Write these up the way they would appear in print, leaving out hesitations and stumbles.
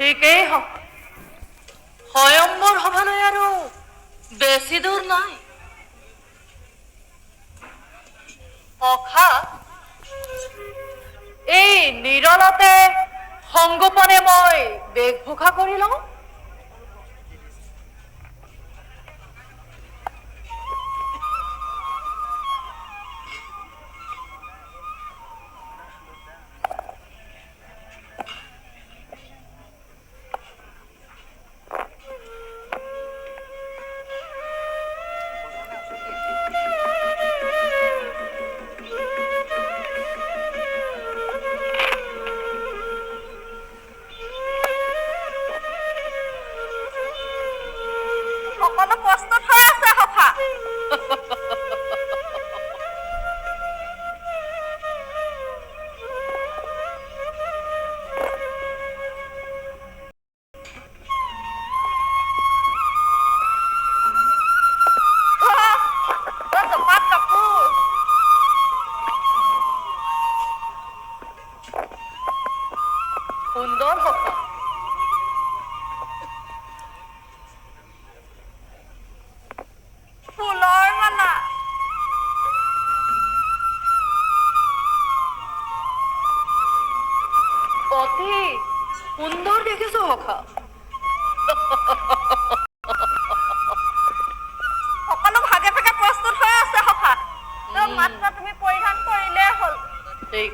ঠিকেই হওক, স্বয়ম্বৰ সভালৈ আৰু বেছি দূৰ নাই। সখা, এই নিৰলতে সংগোপনে মই বেশভূষা কৰি লওঁ। সকলো প্ৰস্তুত হৈ আছে সখা। অ, জপাত কাপোৰ। সুন্দৰ সখা। ফুলৰ মালা। অতি সুন্দৰ দেখিছো সখা। সকলো ভাগে ভাগে প্ৰস্তুত হৈ আছে সখা। মাত্ৰ তুমি পৰিধান কৰিলেই হ'ল। ঠিক।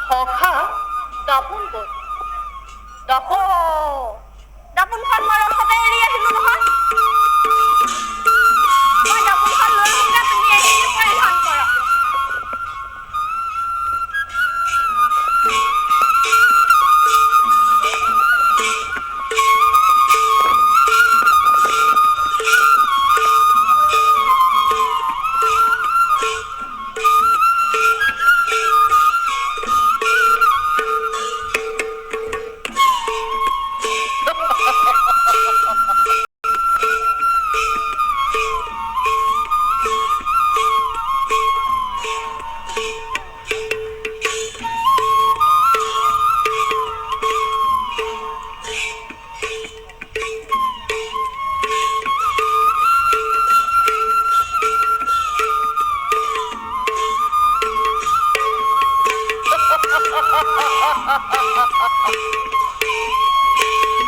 সখা, দাপোন ক'ত? দাপোন? দাপোনখন মই ৰথতে এৰি আহিলো নহয়। মই দাপোনখন লৈ আহোঁগে, তুমি এইখিনি পৰিধান কৰা।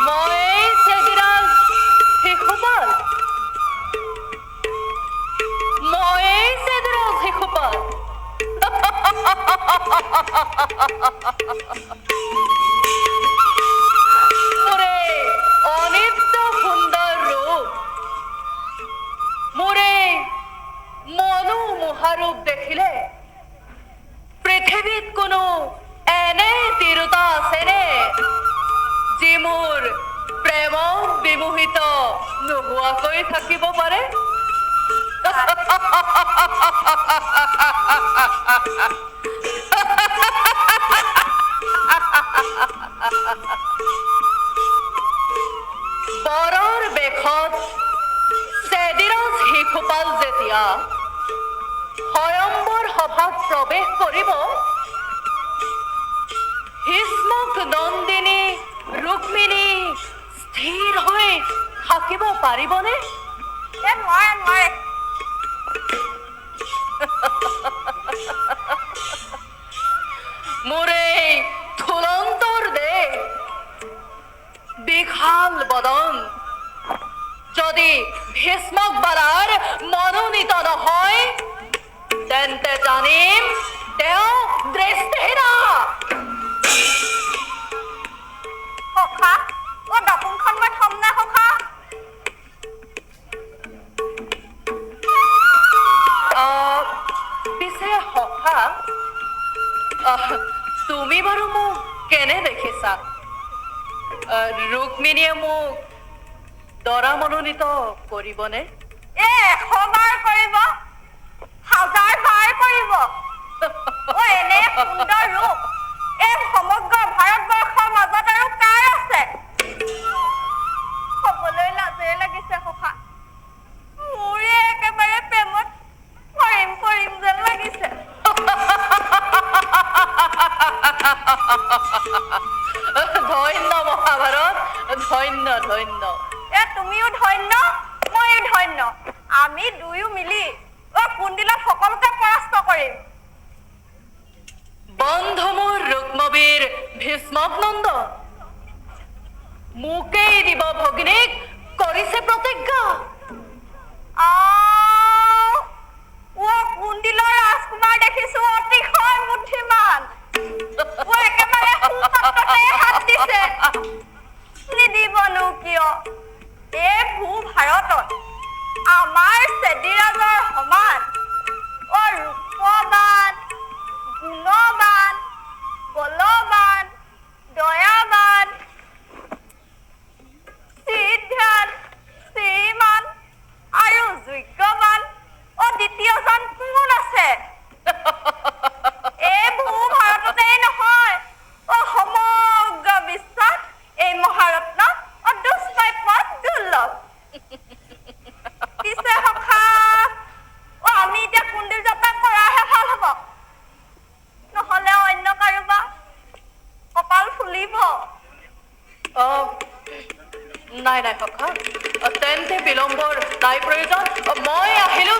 মই চেদিৰাজ শিশুপাল, মই চেদিৰাজ শিশুপাল। মোৰে অনিত্য সুন্দৰ ৰূপ, মোৰে মনোমোহা ৰূপ দেখিলে পৃথিৱীত কোনো এনে তিৰোতা আছেনে যি মোৰ প্ৰেমত বিমোহিত নোহোৱাকৈ থাকিব পাৰে? বৰৰ বেশত চেদিৰাজ শিশুপাল যেতিয়া স্বয়ম্বৰ সভাত প্ৰৱেশ কৰিব, ভীষ্মক নন্দিনী ৰুক্মিণী স্থিৰ হৈ থাকিব পাৰিবনে? এ নোৱাৰে, নোৱাৰে। মোৰ এই থুলন্তৰ দেহ, বিশাল বদন যদি ভীষ্মক বালাৰ মনোনীত নহয়, তেন্তে জানিম তেওঁ দৃষ্টিহীনা। সখা, অ, দাপোনখন মই থম নে সখা? পিছে সখা, তুমি বাৰু মোক কেনে দেখিছা? ৰুক্মিণীয়ে মোক দৰা মনোনীত কৰিবনে? এ 100 বাৰ কৰিব, হাজাৰ বাৰ কৰিব। অ, এনে সুন্দৰ ৰূপ এই সমগ্ৰ ভাৰতবৰ্ষৰ মাজত আৰু কাৰ আছে? কবলৈ লাজেই লাগিছে সখা। মোৰে একেবাৰে প্ৰেমত পৰিম পৰিম যেন লাগিছে। ভীষ্মক নন্দ মোকেই দিব ভগিনীক কৰিছে প্ৰতিজ্ঞা। আহ, অ কুণ্ডিলৰ ৰাজকুমাৰ দেখিছো অতিশয় বুদ্ধিমান। অ একেবাৰে সুপাত্ৰতে হাত দিছে। নিদিবনো কিয়, এই ভূ ভাৰতত আমাৰ চেদিৰাজৰ সমান অ ৰূপবান, গুণবান, বলবান, দয়াবান, সিদ্ধান, শ্ৰীমান আৰু যোগ্যবান অ দ্বিতীয়জন কোন আছে? এই ভূ ভাৰততেই নহয়, অ সমগ্ৰ বিশ্বত এই মহাৰত্ন অ দুষ্প্ৰাপ্য, দুৰ্লভ। পিছে সখা, অ আমি এতিয়া কুণ্ডিল যাত্ৰা কৰাহে ভাল হ'ব, নহ'লে অন্য কাৰোবা কপাল ফুলিব। অ নাই নাই সখা, তেন্তে বিলম্বৰ নাই প্ৰয়োজন। মই আহিলেও